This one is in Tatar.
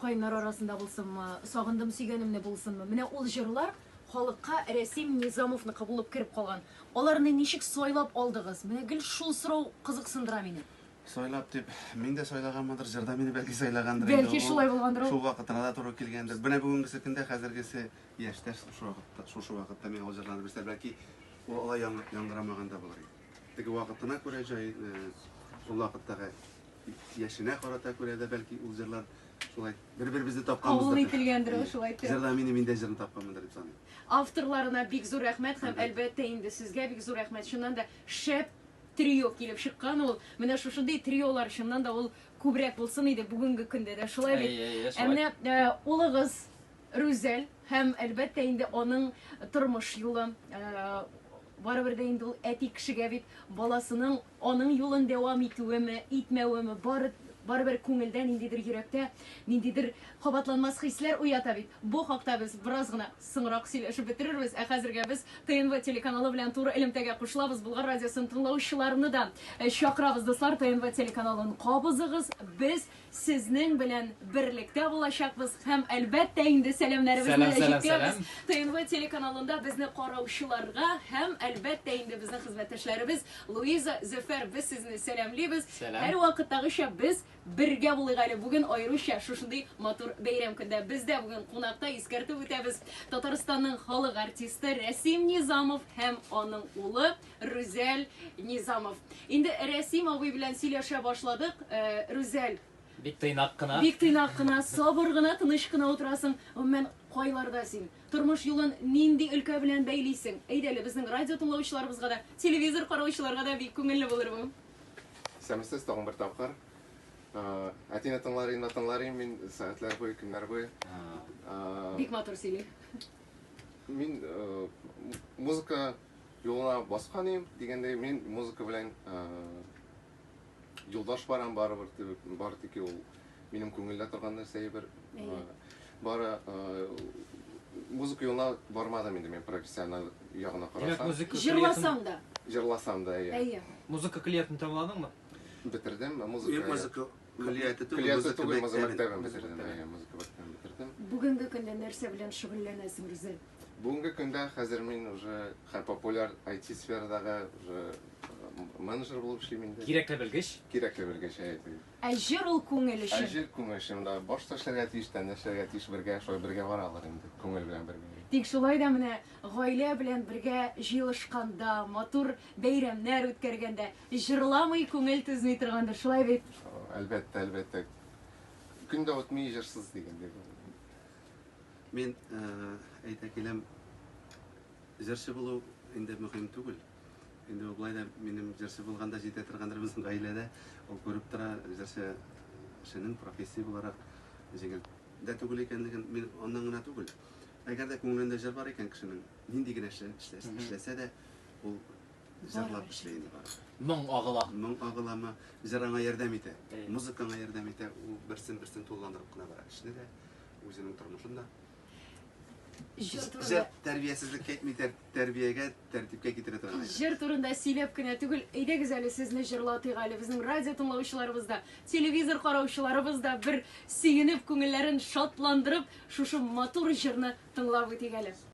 Каеннар арасында булсынмы, Сагындым сөйгәнемне булсынмы, менә ул җырлар халыкка Рәсим Низамовныкы булып кереп калган. Аларны ничек сайлап алдыгыз? Менә гел шул сорау кызыксындыра мине. Сайлап дип, мин дә сайлаганмындыр, җырда мине бәлки сайлагандыр инде. Бәлки шулай булгандыр ул. Шул вакытына да туры килгәндер. Менә бүгенгесе көндә хәзергесе яшьтә шушы вакытта, шушы вакытта мин ул җырларны белсә, бәлки ул алай яңгырамаган да булыр иде. Теге вакытына күрә җай, ул вакыттагы яшенә карата күрә дә бәлки ул җырлар шулай бер-беребезне тапканбыздыр. Кабул ителгәндер ул шулай итеп. Җырда мине мин дә җырны тапканмындыр дип саныйм. Авторларына бик зур рәхмәт һәм әлбәттә инде сезгә бик зур рәхмәт. Чыннан да шәп трио килеп чыккан ул. Менә шушындый триолар чыннан да ул күбрәк булсын иде бүгенге көндә дә. Шулай бит? Ә менә э, улыгыз Рүзәл һәм әлбәттә инде аның тормыш юлы э, барыбер дә инде ул әти кешегә бит баласының Аның юлын дәвам итүеме, итмәвеме, бары, барыбер күңелдә, ниндидер йөрәктә ниндидер кабатланмас хисләр уята бит. Бу хакта без бераз гына соңрак сөйләшеп бетерербез. Ә хәзергә без ТНВ телеканалы белән туры элемтәгә кушылабыз. Болгар радиосын тыңлаучыларны да чакырабыз, дуслар, ТНВ телеканалын кабызыгыз. Без Сезнең белән берлектә булачакбыз һәм, әлбәттә инде, сәламнәребезне дә җиткерәбез ТНВ телеканалында безне караучыларга һәм, әлбәттә инде, безнең хезмәттәшләребез Луиза, Зөфәр, без сезне сәламлибез. Һәрвакыттагыча без бергә булыйк әле бүген, аеруча шушындый матур бәйрәм көндә. Бездә бүген кунакта, искәртеп үтәбез, Татарстанның халык артисты Рәсим Низамов һәм аның улы Рүзәл Низамов. Инде Рәсим абый белән сөйләшә башладык. Э, Рүзәл. Бик тыйнак кына. Бик тыйнак кына, сабыр гына, тыныч кына утырасың. Гомумән, кайларда син? Тормыш юлын нинди өлкә белән бәйлисең? Әйдә әле, безнең радио тыңлаучыларыбызга да, телевизор караучыларга да бик күңелле булыр бу. Исәнмесез, тагын бер тапкыр. Э, әтине тыңлар идем, тыңлар идем мин сәгатьләр буе, көннәр буе. Э, бик матур сөйли. Мин э, музыка Юлына баскан идем, дигәндәй, мин музыка белән юлдаш барам барыбер, бары тик ул минем күңелдә торган нәрсә әйбер. Бары музыка юлына бармадым инде мин профессиональ ягына карасам. Җырласам да. Җырласам да, әйе. Әйе. Музыка көллиятен тәмамладыңмы? Бетердем, музыка. Музыка көллияте түгел, музыка мәктәбен бетердем. Әйе, музыка мәктәбен бетердем. Бүгенге көндә нәрсә белән шөгыльләнәсең, Рүзәл? Бүгенге көндә хәзер мин уже һәм популяр IT сферадагы уже менеджер булып эшлим инде. Кирәкле белгеч. Кирәкле белгеч, әйе. Ә җыр ул күңел өчен. Ә җыр күңел өчен, монда баш та эшләргә тиеш, тән дә эшләргә тиеш, бергә, шулай бергә баралар инде, күңел белән бергә. Тик шулай да менә гаилә белән бергә җыелышканда, матур бәйрәмнәр үткәргәндә, җырламый күңел түзми торгандыр, шулай бит? Әлбәттә, әлбәттә. Көн дә үтми җырсыз дигәндәй. Мин әйтә киләм, җырчы булу инде мөһим түгел. Инде ул болай да минем җырчы булганда җитә торгандыр безнең гаиләдә. Ул күреп тора, җырчы эшенең профессия буларак җиңел дә түгел икәнлеген. Мин аннан гына түгел. Әгәр дә күңелендә җыр бар икән кешенең, нинди генә эшләсә дә, ул җырлап эшли инде барыбер. Моң агыла. Моң агыламы, җыр аңа ярдәм итә. Музыка аңа ярдәм итә. Ул берсен-берсен тулыландырып кына бара. Эшне дә, үзенең тормышын да. Җыр турында Җыр тәрбиясезлеккә әйтми, тәрбиягә, тәртипкә китерә торган әйбер. Җыр турында сөйләп кенә түгел, әйдәгез әле сезне җырлатыйк әле. Безнең радио тыңлаучыларыбыз да, телевизор караучыларыбыз да бер сөенеп, күңелләрен шатландырып, шушы матур җырны тыңлап үтик әле.